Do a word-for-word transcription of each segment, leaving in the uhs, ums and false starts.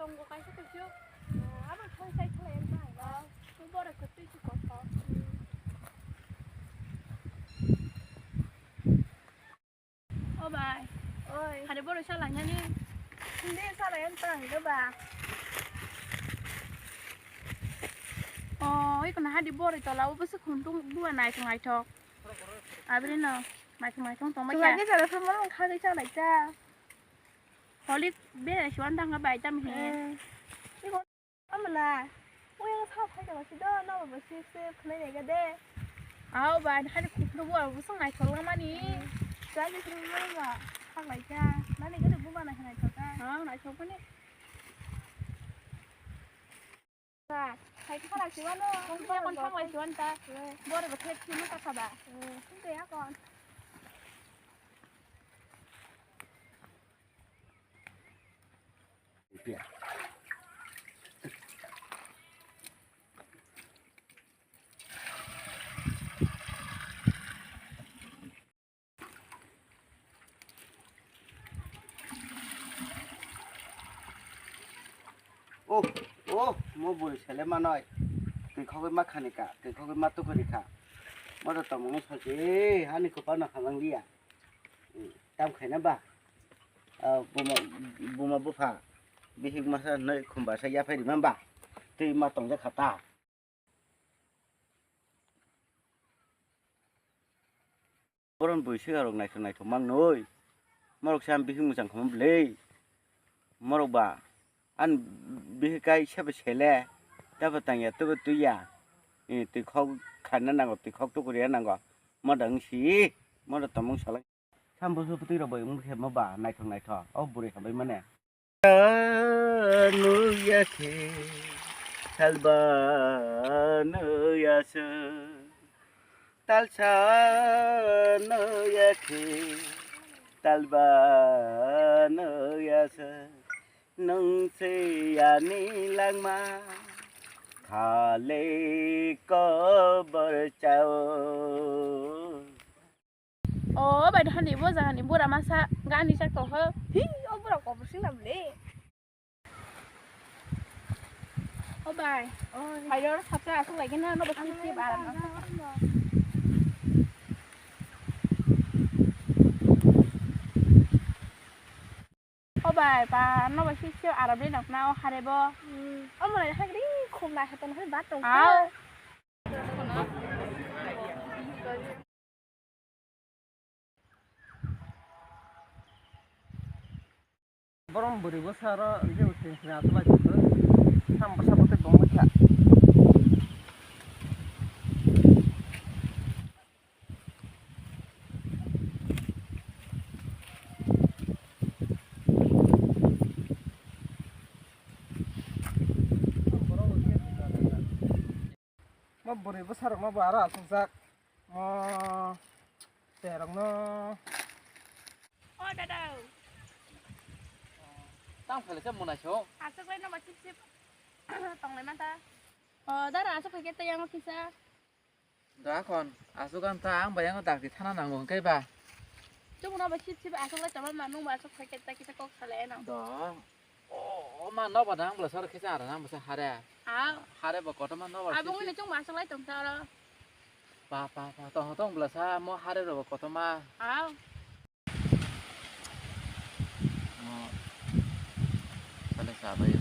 Tongo kaisa kaisa. Abo thoi sai thoi em thang. Borok khe twi si kok kok. O bai. Oi. Hade borok salai nani. Hindi salai em thang do ba. O, iko na hadi borok tola o bwswk khuntung bua naithok naithok. Abri no, maithok maithok tongma kya. Tungani jara phano khagwi salai ta. Holik bere siwan tangka bai tam he. Eh. Iko amla. Oyang sa phai tongma si do, no bo si se khunai nega de. Aw bai, hadi khukru bua bwswk naithok lamani. Jani khunai ma. Khaglai ta. Nani gede buma naithok naithok ta. Aw, naithok mani. Ba, hai khala siwano. Kung kung kung lai siwan ta. Bore bo khet simu ta khaba. Kung te ya kon. Oh, oh, mo bwrwi sele manoi. Twi khogwi ma khani ka, twi khogwi ma tukuri kha. Mo to tongmani sochi, ani kwpal no hamang liya. Hmm, tam khaina ba? Ah, buma, buma bupha. Bihik masa noi khumba sa yaphai rima ba? Twi ma tongja kha ta. Boron bui sigarok naithok naithok mang noi. Morok se ang bihik mwchang khamo bwlwi. Morok ba ang bihik kai sebo sele. Tabo tangya tabo tuya. Eh, twi khok khanna nango, twi khok tukuriya nango. Moda wng si, moda tomung salai. Sambo se bwtwi rok bai wng khe mo ba naithok naithok. O bwrwi hambai mane. Nukya khe salba nukya se, talsa nukya khe talba nukya se, nwng se ani langma khale kobor chao. O bai, dohani bo jagani bura masa gani chak tong kho. Hi, o bura kobor sing na bwle. O bai. Oi. Hai ro, sapsa asuk lagi na, no basi si bara na. O bai, ba, no basi si arab le nak na o hare bo. Hmm. O mo lai hagri khum na hetan hai bat tong. Au. Borom bwrwi bwsa ro je uti sini aswk lai tongkha. Sam bwsa bwtwi bongwi kha. Mo bwrwi bwsarokno bo aro asukjak. Mo cherokno. O dada. Tang phele se mwnai so. Asuk lai no ba sip sip. Tong lai manta. O dara asuk phai khe tei yango kisa. Da khon asuk an ta ang bai yango dakti thana nango hwnkhe ba. Chwng no ba sip sip asuk lai tongma ma nung ba asuk phai khe tei kisa kok salai no. Do. O, o ma nobar nang bwla sor kisa ara nang bwsa hare. Aw. Hare bo kotorma nobar. Abung sisi. Ni chwng ma aswk lai tong sa oro. Pa, pa, pa, tong, tong bwla sa mo hare ro bo kotorma. Aw. Mo. Sale sa bai.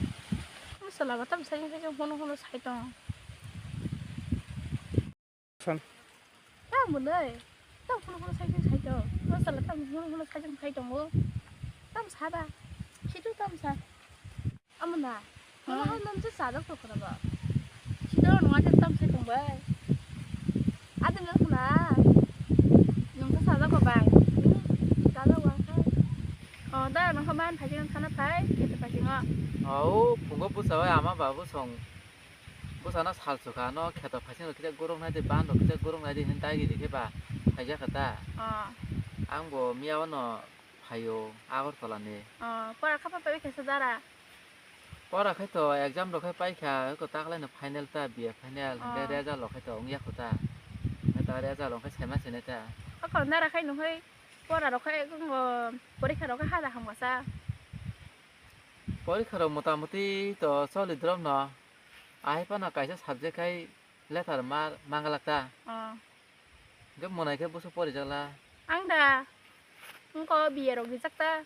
Mo sala ba tam sai sai hono hono sai tong. San. Tamo nai. Tam hono hono sai sai sai to. Masala tam hono hono sai sai sai tongo. Tam saba. Situ tam sa. Amana. Hono hono nam se sajak to khana ba. Situ no ada tam sai tong bai. Ada nang khana. Nang sa sajak ko bai. Sajak wang sai. Oh, da nang khaman phai jeng thana phai. Kete phai jeng. Oh, phungo busa bai ama babu song. Bwsano sal sukha, no kheto phaising rok kisa gurung nai di, ban rok kisa gurung nai di, hwnwi dagi di khe ba phaijak kha ta. Ah. Ang bo miya o no phaio Agartala ni. Ah, pora kha pa pai khe sa dara. Pora khai to exam rok khai pai kha, ko ta khlai no final ta, B A final, hwnkhe result rok khai to wng ya kho ta. Hwnkhe ta result rok khai saima sinai ta. Ako nara khai no hoi, pora rok khai, porikha rok khai hada hamkha sa. Porikha rok mota moti to choli drop no. Ahai phano kaisa subject khai letter mar mangalak ta. Oh. Hwnkhe mwnai khe bwswk porijakla? Ang da. Wngkha B A rok rijak ta.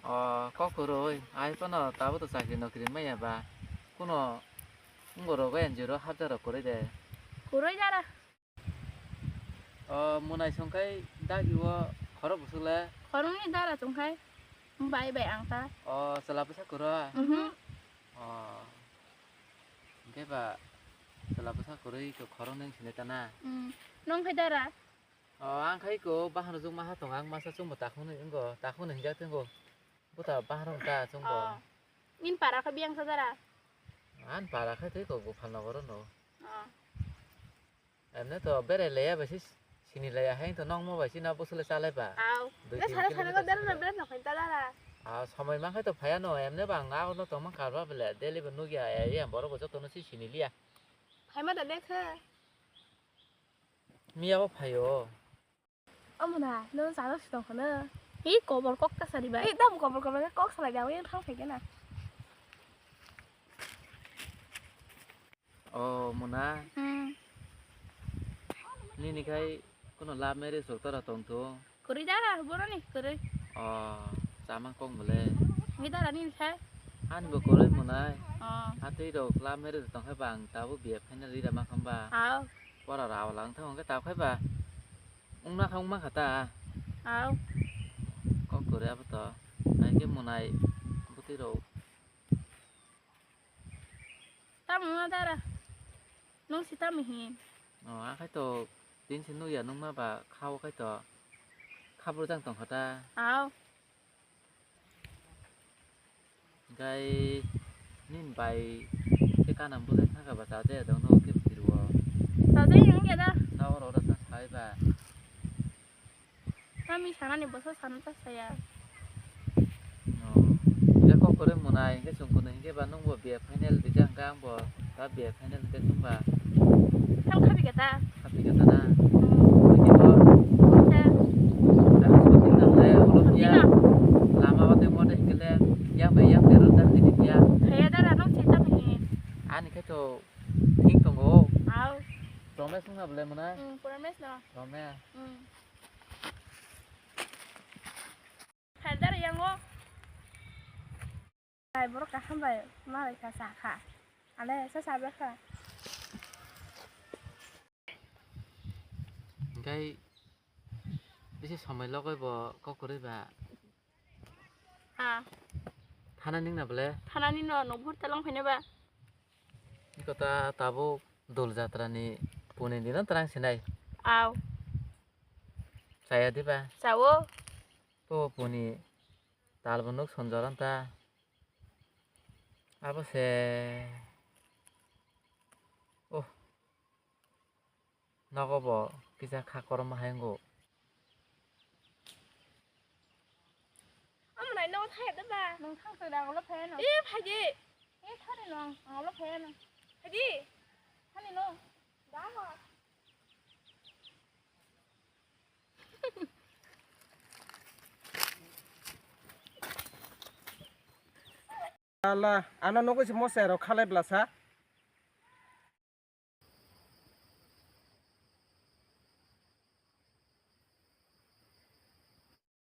O, kok kwrwi. Ahai phano tabuk to chakri nokri maya ba. Kuno wngbo rogo N G O ro hapjak rok kwrwi de. Kwrwi dara. O, mwnai songkhai dagi o khorok bwswk le? Khoroknwi dara chongkhai. Bai bai ang ta. O, chwla bwsa kwrwi? Mhm. O. Hwnkhe ba chwla bwsa kwrwi khe khoroknwi wng sinai ta na? Mm. Nong khai dara? O, ang khai ko bahano jukma ha tongo, ang masa chwngbo takhuknwi wngo, takhuknwi hinjak tongo. Buta bahano ta chwngbo. O. Nini para khe biyang sa dara? Ani para khai tei ko buphal nogoro no. O. Emne to berai laya bai se sini laya hai to nongmo bai se na bwswk le chalai ba. Au. Dui tin kilometer sini. Dara na berai na khai ta dara. A, somoi man khai to phaya no, emne ba ang ago no tongma karba bele, daily bo nugya, ya, ya, borok bo joto no se sini liya. Phaima da dekha. Miya bo phaio. Omo na, no jaro si tong khana. Hi kobor kok ta sari bai. Hi dam kobor kobor kok salai da, wi thang phai gana. O, mona. Hmm. Nini khai kuno love marriage rok tora tong to? Kwrwi dara, boroni kwrwi. O, chama kok bole. Ngi dara nini khai? Ani bo kwrwi monai. O. Atwi rok love marriage tong khai ba ang tabuk B A final rida ma khamba. Ao. Pora rao lang thang khe tab khai ba. Wngna kha wngma kha ta. Ao. Kok kwrwi abo to. Hai khe monai bwtwi rok. Tamo wngna dara? Nung si tamo hin? O, akhai to tin si nukya nungma ba kha o khai to. Kha burjang tong kha ta. Ao. Gai nin bai se kanam bwsai thangkha ba chajaya dong no khe phirwo. Chajaya wngya da? Tao rok da sa sai ba. Tami sanani bwsa sana ta saya. Oh. Hingke kok kwrwi mwnai hingke chwng kunu hingke ba nungbo B A final rijak hingke angbo ta B A final hingke chwngba. Tamo khapi kata? Khapi kata na? Hmm. Hingke bo. Kha. Tamo soti na le ulo ya. Soti na. Lama o temo de hingke le yang bai yang berok ta hingke ya. Khaya da rano sita mani. Ani khe to thik tongo. Au. Promise wngna bole mwnai? Hmm, promise no. Promise. Hmm. Khaidar yango. Bai borok kaham bai malai kha sa kha. Ale sa sa kha. Hingkai bisi somoi logoi bo kok kwrwi ba. Ha. Thana ning na bole? Thana ni no no bhur talang phai ba. Iko ta tabuk dol jatra ni puni dino twrang sinai. Au. Chaya diba? Chao. To puni tal bo nuk sonjor anta. Abo se. Oh. Nogo bo kisa kha korom hai wngkho. Omo nai nogo thaya da ba? Nung thang thang da, ang ulo phaya no. Eh, phaidi. Eh, thani no, ang ulo phaya no. Phaidi. Thani no. Da ho. Ala, ano nogoi se mochai rok khalai blasa.